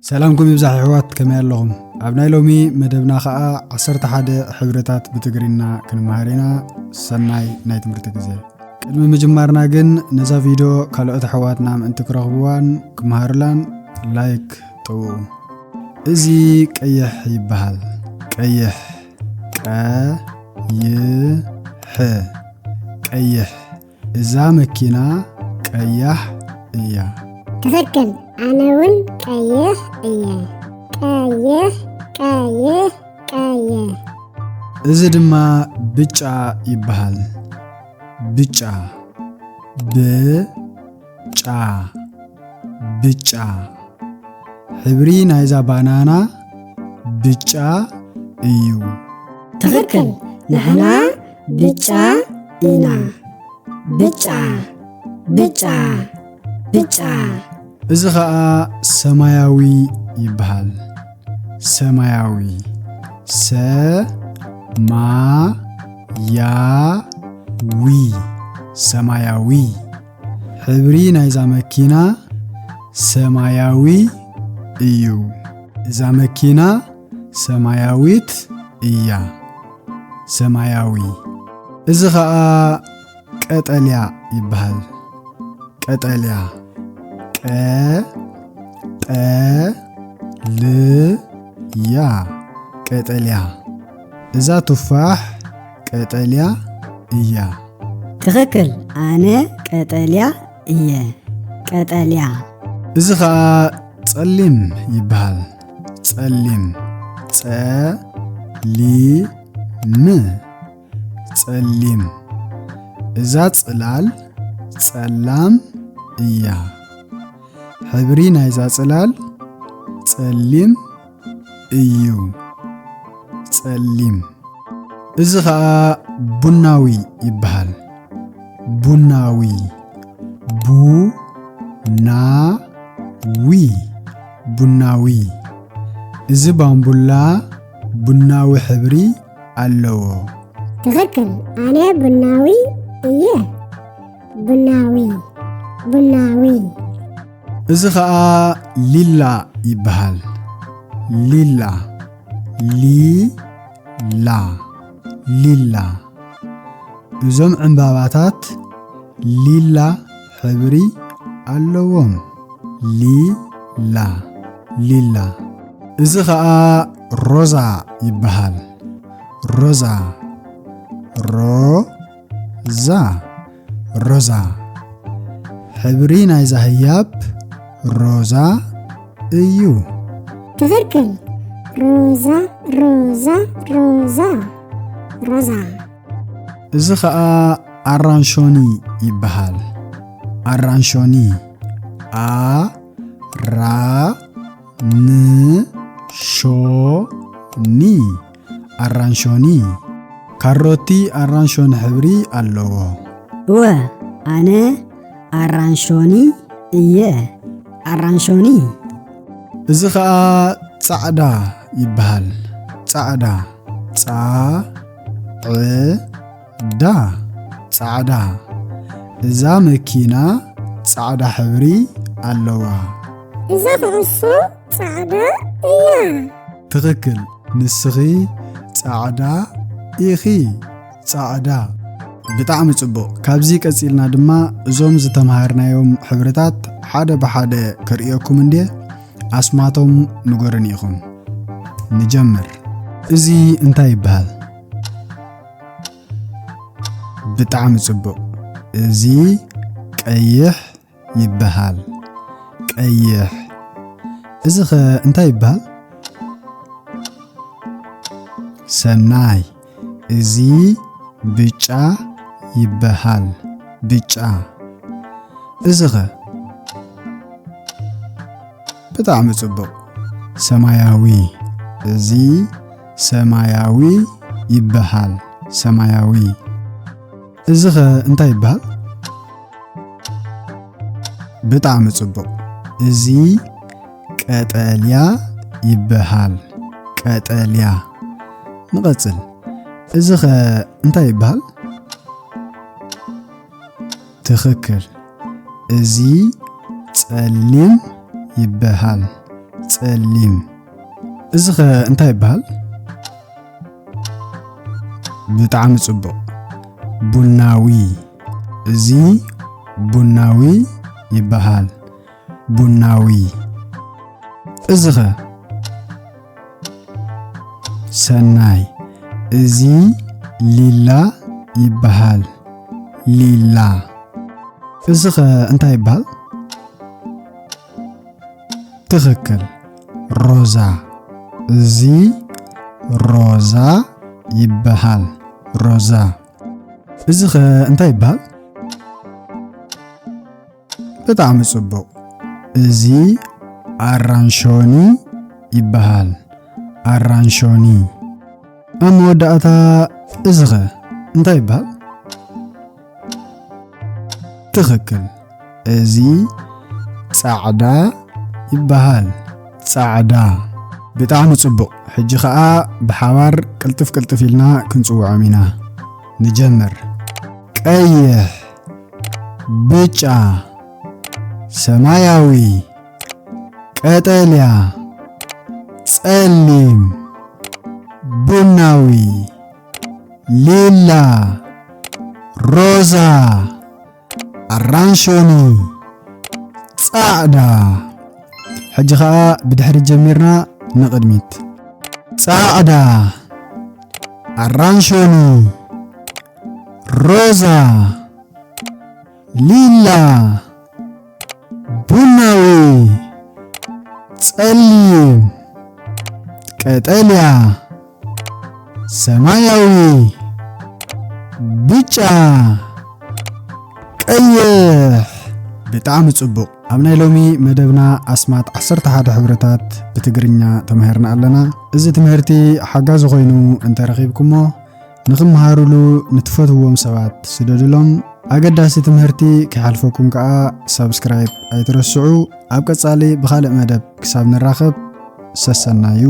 ሰላምኩም ይብዛሕ ኣሕዋት፣ ከመይ ኣለኹም? ኣብ ናይ ሎሚ መደብና ኸኣ ዓሰርተ ሓደ ሕብርታት ብትግርኛ ክንመሃር ኢና። ሰናይ ናይ ትምህርቲ ግዜ። ቅድሚ ምጅማርና ግን ነዛ ቪድዮ ካልኦት ኣሕዋትና ምእንቲ ክረኽብዋን ክመሃሩላን ላይክ ጠውኡ። እዚ ቀይሕ ይበሃል። ቀይሕ፣ ቀ ይ ሕ፣ ቀይሕ። እዛ መኪና ቀያሕ እያ። ትኽክል፣ ኣነ እውን ቀይሕ እየ። ቀይሕ፣ ቀይሕ፣ ቀይሕ። እዚ ድማ ብጫ ይበሃል። ብጫ፣ ብ ጫ፣ ብጫ። ሕብሪ ናይዛ ባናና ብጫ እዩ። ትኽክል፣ ንሕና ብጫ ኢና። ብጫ፣ ብጫ፣ ብጫ። እዚ ኸኣ ሰማያዊ ይበሃል። ሰማያዊ፣ ሰ ማ ያ ዊ፣ ሰማያዊ። ሕብሪ ናይዛ መኪና ሰማያዊ እዩ። እዛ መኪና ሰማያዊት እያ። ሰማያዊ። እዚ ኸኣ ቀጠልያ ይበሃል። ቀጠልያ፣ ቀ ጠ ል ያ፣ ቀጠልያ። እዛ ቱፋሕ ቀጠልያ እያ። ትኽክል፣ ኣነ ቀጠልያ እየ። ቀጠልያ። እዚ ኸኣ ጸሊም ይበሃል። ጸሊም፣ ጸ ሊ ም፣ ጸሊም። እዛ ጽላል ጸላም እያ። ሕብሪ ናይዛ ጽላል ጸሊም እዩ። ጸሊም። እዚ ኸኣ ቡናዊ ይበሃል። ቡናዊ፣ ቡ ና ዊ፣ ቡናዊ። እዚ ባምቡላ ቡናዊ ሕብሪ ኣለዎ። ትኽክል፣ ኣነ ቡናዊ እየ። ቡናዊ፣ ቡናዊ። እዚ ኸኣ ሊላ ይበሃል። ሊላ፣ ሊ ላ፣ ሊላ። እዞም ዕምባባታት ሊላ ሕብሪ ኣለዎም። ሊላ፣ ሊላ። እዚ ኸኣ ሮዛ ይበሃል። ሮዛ፣ ሮ ዛ፣ ሮዛ። ሕብሪ ናይዛ ህያብ ሮዛ እዩ። ትኽክል። ሮዛ፣ ሮዛ፣ ሮዛ፣ ሮዛ። እዚ ኸኣ ኣራንሾኒ ይበሃል። ኣራንሾኒ። ኣ ራ ን ሾ ኒ። ኣራንሾኒ። ካሮቲ ኣራንሾኒ ሕብሪ ኣለዎ። እወ፣ ኣነ ኣራንሾኒ እየ። ኣራንሾኒ። እዚ ኸኣ ጻዕዳ ይበሃል። ጻዕዳ። ጻ ዕ ዳ፣ ጻዕዳ። እዛ መኪና ጻዕዳ ሕብሪ ኣለዋ። እዛ ኩዕሶ ጻዕዳ እያ። ትኽክል፣ ንስኺ ጻዕዳ ኢኺ። ጻዕዳ። ብጣዕሚ ጽቡቕ። ካብዚ ቀጺልና ድማ እዞም ዝተምሃርናዮም ሕብርታት ሓደ ብሓደ ከርእየኩም እንድየ፣ ኣስማቶም ንገሩኒ ኢኹም። ንጀምር። እዚ እንታይ ይበሃል? ብጣዕሚ ጽቡቕ። እዚ ቀይሕ ይበሃል። ቀይሕ። እዚኸ እንታይ ይበሃል? ሰናይ። እዚ ብጫ ይበሃል። ብጫ። እዚኸ? ብጣዕሚ ጽቡቕ። ሰማያዊ። እዚ ሰማያዊ ይበሃል። ሰማያዊ። እዚኸ እንታይ ይበሃል? ብጣዕሚ ጽቡቕ። እዚ ቀጠልያ ይበሃል። ቀጠልያ። ንቐጽል። እዚኸ እንታይ ይበሃል? ትኽክል። እዚ ጸሊም ይበሃል። ጸሊም። እዚ ኸ እንታይ ይበሃል? ብጣዕሚ ጽቡቕ። ቡናዊ። እዚ ቡናዊ ይበሃል። ቡናዊ። እዚ ኸ? ሰናይ። እዚ ሊላ ይበሃል። ሊላ። እዚ ኸ እንታይ ይበሃል? ትኽክል። ሮዛ። እዚ ሮዛ ይበሃል። ሮዛ። እዚ ኸ እንታይ ይበሃል? ብጣዕሚ ጽቡቕ። እዚ ኣራንሾኒ ይበሃል። ኣራንሾኒ። ኣብ መወዳእታ እዚ ኸ እንታይ ይበሃል? ትኽክል። እዚ ጻዕዳ ይበሃል። ጻዕዳ። ብጣዕሚ ጽቡቕ። ሕጂ ኸኣ ብሓባር ቅልጥፍ ቅልጥፍ ኢልና ክንጽውዖም ኢና። ንጀምር። ቀይሕ፣ ብጫ፣ ሰማያዊ፣ ቀጠልያ፣ ጸሊም፣ ቡናዊ፣ ሊላ፣ ሮዛ፣ ኣራንሾኒ፣ ጻዕዳ። ሕጂ ኸኣ ብድሕሪት ጀሚርና ንቕድሚት። ጻዕዳ፣ ኣራንሾኒ፣ ሮዛ፣ ሊላ፣ ቡናዊ፣ ጸሊም፣ ቀጠልያ፣ ሰማያዊ፣ ብጫ፣ ቀይሕ። ብጣዕሚ ጽቡቕ። ኣብ ናይ ሎሚ መደብና ኣስማት ዓሰርተ ሓደ ሕብርታት ብትግርኛ ተማሂርና ኣለና። እዚ ትምህርቲ ሓጋዚ ኮይኑ እንተረኺብኩሞ፣ ንኽመሃሩሉ ንትፈትውዎም ሰባት ስደዱሎም። ኣገዳሲ ትምህርቲ ከይሓልፈኩም ከኣ ሳብስክራይብ ኣይትረስዑ። ኣብ ቀጻሊ ብኻልእ መደብ ክሳብ ንራኸብ፣ ሰሰናዩ።